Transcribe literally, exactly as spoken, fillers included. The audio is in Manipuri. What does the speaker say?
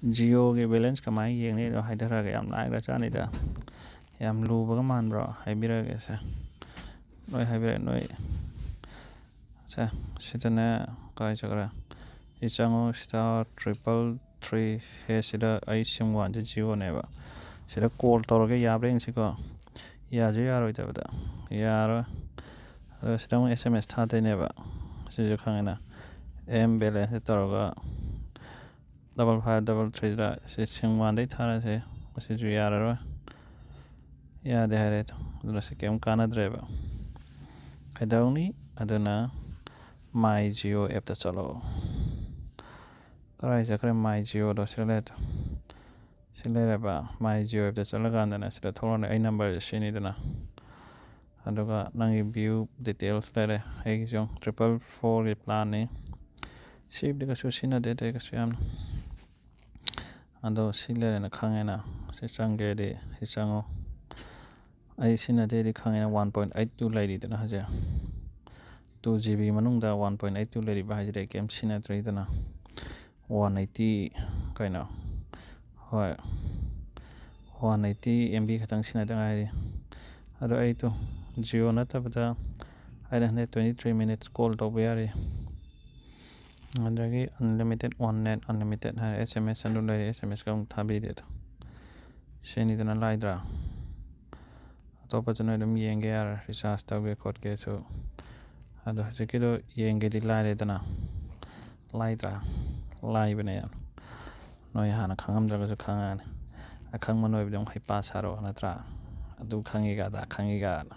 ꯖꯤꯌꯣꯒꯤ ꯕꯦꯂꯦꯟꯁ ꯀꯃꯥꯏꯅ ꯌꯦꯡꯅꯤꯗꯣ ꯍꯥꯏꯊꯔꯛꯑꯒꯦ꯫ ꯌꯥꯝ ꯂꯥꯏꯈ꯭ꯔ ꯖꯥꯠꯅꯤꯗ꯫ ꯌꯥꯝ ꯂꯨꯕꯒ ꯃꯥꯟꯕ꯭ꯔꯣ? ꯍꯥꯏꯕꯤꯔꯛꯑꯒꯦꯁꯦ꯫ ꯂꯣꯏ ꯍꯥꯏꯕꯤꯔꯛꯑꯦ ꯅꯣꯏ꯫ ꯁꯦ, ꯁꯤꯗꯅꯦ꯫ ꯀꯥꯏ ꯆꯠꯈ꯭ꯔꯦ? ꯁꯤ ꯆꯪꯉꯣ, ꯁ꯭ꯇꯥꯔ ꯇ꯭ꯔꯤꯄꯜ ꯊ꯭ꯔꯤ ꯍꯦꯁ꯫ ꯁꯤꯗ ꯑꯩ ꯁꯤꯝ ꯋꯥꯟꯁꯦ ꯖꯤꯌꯣꯅꯦꯕ꯫ ꯁꯤꯗ ꯀꯣꯜ ꯇꯧꯔꯒ ꯌꯥꯕ꯭ꯔꯥ ꯌꯦꯡꯁꯤꯀꯣ꯫ ꯌꯥꯁꯨ ꯌꯥꯔꯣꯏꯗꯕꯗ꯫ ꯌꯥꯔꯣꯏ꯫ ꯑꯗꯣ ꯁꯤꯗ ꯑꯃꯨꯛ ꯑꯦꯁ ꯑꯦꯝ ꯑꯦꯁ ꯊꯥꯗꯣꯏꯅꯦꯕ꯫ ꯁꯤꯁꯨ ꯈꯪꯉꯦꯅ꯫ ꯑꯦꯝ ꯕꯦꯂꯦꯟꯁꯇ ꯇꯧꯔꯒ ꯗꯕꯜ ꯐꯥꯏꯚ ꯗꯕꯜ ꯊ꯭ꯔꯤꯗ ꯁꯤ ꯁꯤꯝ ꯋꯥꯟꯗꯩ ꯊꯥꯔꯁꯦ꯫ ꯃꯁꯤꯁꯨ ꯌꯥꯔꯔꯣꯏ꯫ ꯌꯥꯗꯦ ꯍꯥꯏꯔꯦ꯫ ꯑꯗꯨꯅ ꯁꯤ ꯀꯩꯝ ꯀꯥꯟꯅꯗ꯭ꯔꯦꯕ꯫ ꯀꯩꯗꯧꯅꯤ? ꯑꯗꯨꯅ ꯃꯥꯏ ꯖꯤꯌꯣ ꯑꯦꯞꯇ ꯆꯠꯂꯣ꯫ ꯀꯗꯥꯏ ꯆꯠꯈ꯭ꯔꯦ ꯃꯥꯏ ꯖꯤꯌꯣꯗꯣ? ꯁꯤ ꯂꯩꯔꯦ꯫ ꯁꯤ ꯂꯩꯔꯦꯕ꯫ ꯃꯥꯏ ꯖꯤꯌꯣ ꯑꯦꯞꯇ ꯆꯠꯂꯀꯥꯟꯗꯅꯦ ꯁꯤꯗ ꯊꯣꯛꯂꯛꯑꯅꯤ꯫ ꯑꯩ ꯅꯝꯕꯔꯁꯦ ꯁꯤꯅꯤꯗꯅ꯫ ꯑꯗꯨꯒ ꯅꯪꯒꯤ ꯚ꯭ꯌꯨ ꯗꯤꯇꯦꯜꯁ ꯂꯩꯔꯦ꯫ ꯑꯩꯒꯤꯁꯨ ꯇ꯭ꯔꯤꯄꯜ ꯐꯣꯔꯒꯤ ꯄ꯭ꯂꯥꯟꯅꯤ꯫ ꯁꯤꯕꯨꯗꯤ ꯀꯩꯁꯨ ꯁꯤꯖꯤꯟꯅꯗꯦ ꯑꯇꯩ ꯀꯩꯁꯨ ꯌꯥꯝꯅ꯫ ꯑꯗꯣ ꯁꯤ ꯂꯩꯔꯦꯅ ꯈꯪꯉꯦꯅ꯫ ꯁꯤ ꯆꯪꯒꯦꯗꯤ ꯁꯤ ꯆꯪꯉꯣ꯫ ꯑꯩ ꯁꯤꯖꯤꯟꯅꯗꯦꯗꯤ ꯈꯪꯉꯦꯅ꯫ ꯋꯥꯟ ꯄꯣꯏꯟ ꯑꯩꯠ ꯇꯨ ꯂꯩꯔꯤꯗꯅ ꯍꯧꯖꯤꯛ꯫ ꯇꯨ ꯖꯤ ꯕꯤ ꯃꯅꯨꯡꯗ ꯋꯥꯟ ꯄꯣꯏꯟ ꯑꯩꯠ ꯇꯨ ꯂꯩꯔꯤꯕ ꯍꯥꯏꯁꯤꯗꯤ ꯑꯩ ꯀꯩꯝ ꯁꯤꯖꯤꯟꯅꯗ꯭ꯔꯤꯗꯅ꯫ ꯋꯥꯟ ꯑꯩꯠꯇꯤ ꯀꯩꯅꯣ? ꯍꯣꯏ, ꯋꯥꯟ ꯑꯩꯠꯇꯤ ꯑꯦꯝ ꯕꯤ ꯈꯛꯇꯪ ꯁꯤꯖꯤꯟꯅꯗ ꯉꯥꯏꯔꯤ꯫ ꯑꯗꯣ ꯑꯩꯗꯣ ꯖꯤꯑꯣ ꯅꯠꯇꯕꯗ ꯑꯩꯅ ꯍꯟꯗꯛ ꯇ꯭ꯋꯦꯟꯇꯤ ꯊ꯭ꯔꯤ ꯃꯤꯅꯤꯠꯁ ꯀꯣꯜ ꯇꯧꯕ ꯌꯥꯔꯤ꯫ ꯑꯗꯒꯤ ꯑꯟꯂꯤꯃꯤꯇꯦꯠ ꯋꯥꯟ ꯅꯦꯠ, ꯑꯟꯂꯤꯃꯤꯇꯦꯠ ꯍꯥꯏꯔꯦ, ꯑꯦꯁ ꯑꯦꯝ ꯑꯦꯁ ꯑꯗꯨ ꯂꯩꯔꯦ, ꯑꯦꯁ ꯑꯦꯝ ꯑꯦꯁꯀ ꯑꯃꯨꯛ ꯊꯥꯕꯤꯔꯦ ꯑꯗꯣ꯫ ꯁꯤꯅꯤꯗꯅ ꯂꯥꯏꯗ꯭ꯔꯥ? ꯑꯇꯣꯞꯄꯁꯨ ꯅꯣꯏ ꯑꯗꯨꯝ ꯌꯦꯡꯒꯦ ꯌꯥꯔꯦ, ꯔꯤꯆꯥꯔꯖ ꯇꯧꯒꯦ ꯈꯣꯠꯀꯦꯁꯨ꯫ ꯑꯗꯣ ꯍꯧꯖꯤꯛꯀꯤꯗꯣ ꯌꯦꯡꯒꯦꯗꯤ ꯂꯥꯏꯔꯦꯗꯅ꯫ ꯂꯥꯏꯗ꯭ꯔꯥ? ꯂꯥꯏꯕꯅꯦ ꯌꯥꯝ꯫ ꯅꯣꯏ ꯍꯥꯟꯅ ꯈꯪꯉꯝꯗ꯭ꯔꯒꯁꯨ ꯈꯪꯉꯛꯑꯅꯤ꯫ ꯑꯈꯪꯕ ꯅꯣꯏꯕꯨꯗꯤ ꯑꯃꯨꯛ ꯍꯩꯄꯥ ꯁꯥꯔꯣ ꯅꯠꯇ꯭ꯔꯥ? ꯑꯗꯨ ꯈꯪꯉꯤꯒ ꯑꯗꯥ ꯈꯪꯉꯤꯒꯅ꯫